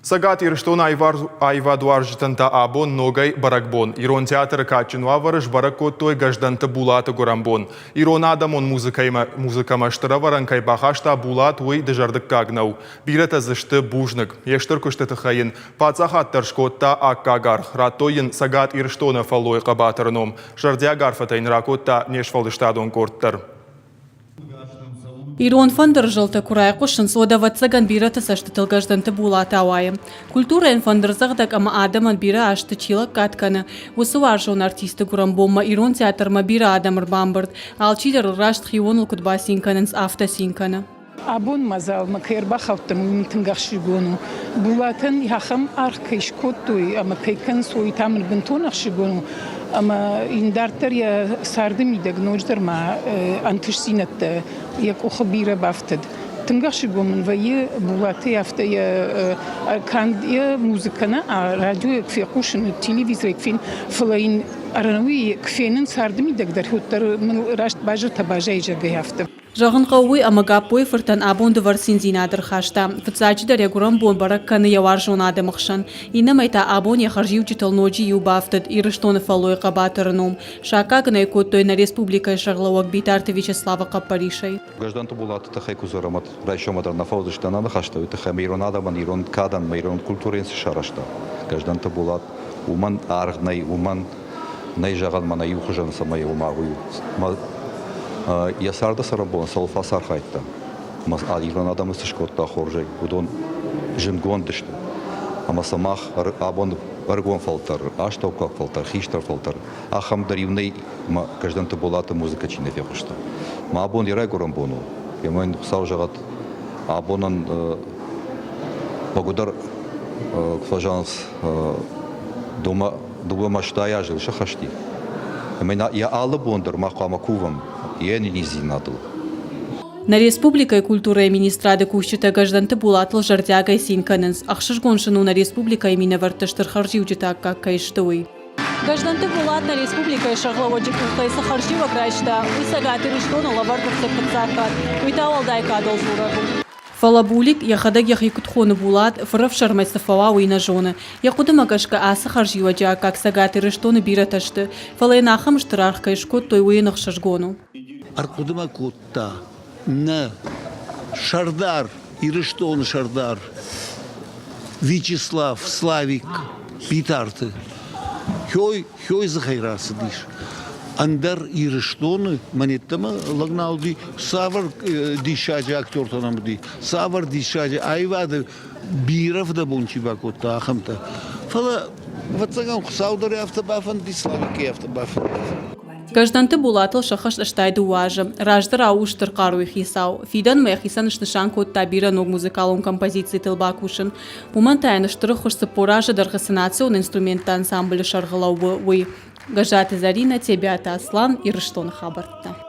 Цӕгат Ирыстоны аивадуарзджытӕн та абон ногӕй бӕрӕгбон. Ирон театры кадджын уавӕры сбӕрӕг кодтой Гӕздӕнты Булаты гуырӕнбон. Ирон адӕмон музыкӕмӕ стыр ӕвӕрӕн кӕй бахаста Булат, уый дызӕрдыггаг нӕу. Бирӕтӕ дзы сты бузныг. Йе стыр куысты тыххӕй йын паддзахад дӕр скодта аккаг аргъ. Радтой йын Цӕгат Ирыстоны фӕллойы хъӕбатыры ном. Зӕрдиаг арфӕтӕ йын ракодта не сфӕлдыстадон къорд дӕр. Ирон фӕндыры зӕлтӕ куы райхъуысынц, уӕд, ӕвӕццӕгӕн, бирӕты цӕстытыл Гӕздӕнты Булат ауайы. Культурӕйӕн фӕндырдзӕгъдӕг ӕмӕ адӕмӕн бирӕ азты чи лӕггад кӕны, уыцы уарзон артисты гуырӕнбонмӕ ирон театрмӕ бирӕ адӕм ӕрбамбырд. Алчидӕр ыл раст хионыл куыд бацин кӕнынц, афтӕ цин кӕны. Абон мадзалмӕ кӕй ӕрбахаудтӕн, уый мын тынг ӕхсызгон у. Булатӕн ахӕм аргъ кӕй скодтой ӕмӕ кӕй кӕнынц, уый та мын бынтон ӕхсызгон у. Ӕмӕ йын дарддӕр йӕ царды мидӕг ноджыдӕр ма ӕнтыстдзинӕдтӕ йӕ къухы бирӕ бафтыд. Тынг ӕхсызгон мын вӕййы Булаты афтӕ йӕ канд йӕ музыкӕ нӕ, радиойӕ куы фехъусын, телевизорӕй куы фен, фӕлӕ йын ӕрӕнӕуи куы фенын царды мидӕг дӕр, уӕддӕр мын раст базыртӕ баззайы зӕгъгӕ, афтӕ. Зӕгъын хъӕуы уый, ӕмӕ Гаппойы фыртӕн абон дывӕр циндзинад ӕрхаста. Фыццаджыдӕр йӕ гуырӕн бон бӕрӕг кӕны йӕ уарзон адӕмы хсӕн. Иннӕмӕй та абон йӕ хӕрзиуджытыл ноджы иу бафтыд Ирыстоны фӕллойы хъӕбатыры ном. Саккаг ын ӕй кодтой нӕ республикӕйы сӕргълӕууӕг Битарты Вячеславы хъӕппӕрисӕй. Гражданты Булаты тыххӕй куы дзурӕм, уӕд райсомы дӕр нӕ фӕуыдзысты нӕ ныхӕстӕ, уый тыххӕй ӕмӕ ирон адӕмӕн, ирон кадӕн ӕмӕ ирон культурӕйӕн цы сарӕзта Гражданты Булат, уымӕн аргъ нӕй, уымӕн нӕй зӕгъӕн мӕнӕ иу хуызӕн цӕмӕй уымӕ уый йӕ царды цӕрӕнбон цӕуыл фӕцархайдта, ирон адӕмы цы скодта хорзӕй, уыдон зындгонд сты. Ӕмӕ сӕ мах абон ӕрыгон фӕлтӕр, астӕуккаг фӕлтӕр, хистӕр фӕлтӕр, ахӕм дӕр иу нӕй мӕ Гӕздӕнты Болаты музыкӕ чи нӕ фехъуыста. Мӕ абон йӕ райгуырӕн бон у. Ӕмӕ йын Хуыцау зӕгъӕд, абонӕн бӕгуыдӕр куы фӕзӕгъынц, дыууӕ мӕстӕй азыл сыхӕсти. Ӕмӕ йӕ алы бон дӕр мах хъуамӕ кувӕм йе низдзинадыл. Нӕ республикӕйы культурӕйы министрады кусджытӕ Гӕздӕнты Булатыл зӕрдиагӕй цин кӕнынц. Ӕхсызгон сын у нӕ республикӕйы минӕвӕртты стыр хӕрзиуджыты аккаг кӕй сты, уый. Гӕздӕнты Булат нӕ республикӕйы сӕргълӕууӕджы къухтӕй цы хӕрзиуӕг райста, уый Цӕгат Ирыстоны лӕвӕрд ӕрцыд фыццаг хатт. Уый та уӕлдай кадыл дзурӕг у. Фӕлӕ Булик йӕхӕдӕг йӕхи куыд хоны Булат, фырӕфсӕрмӕй цы фӕуа, уый нӕ зоны. Йӕ хъуыдымӕ гӕсгӕ ацы хӕрзиуӕджы аккаг Цӕгат Ирыстоны бирӕтӕ сты, фӕлӕ йын ахӕм стыр аргъ кӕй скодтой, уый йын ӕхсызгон у. Ӕрхъуыды ма кодта нӕ сӕрдар, Ирыстоны сӕрдар Вячеслав Славик Битарты. Хёй Хёй дзыхӕй рацыдис. Ӕндӕр Ирыстоны мӕнеттӕмӕ лӕг нал уыди, цавӕр диссаджы актертӕ нӕм уыди, цавӕр диссаджы аивады бирӕ фыдӕбон чи бакодта, ахӕмтӕ. Фӕлӕ, ӕвӕццӕгӕн, Хуыцау дӕр афтӕ бафӕндыди, Славиккӕй афтӕ бафӕндыди. Гӕздӕнты Булатыл сӕххӕст 82 азы. Раздӕрау у стыр хъаруйы хицау. Фидӕнмӕ йӕхицӕн снысан кодта бирӕ ног музыкалон композицитыл бакусын. Уымӕн та йын стыр ӕххуыс 40 азы дӕргъы цы национ инструментты ансамблы сӕргъы лӕууы, уый. Гӕззаты Зӕринӕ, Тебиаты Аслан, Ирыстоны хабӕрттӕ.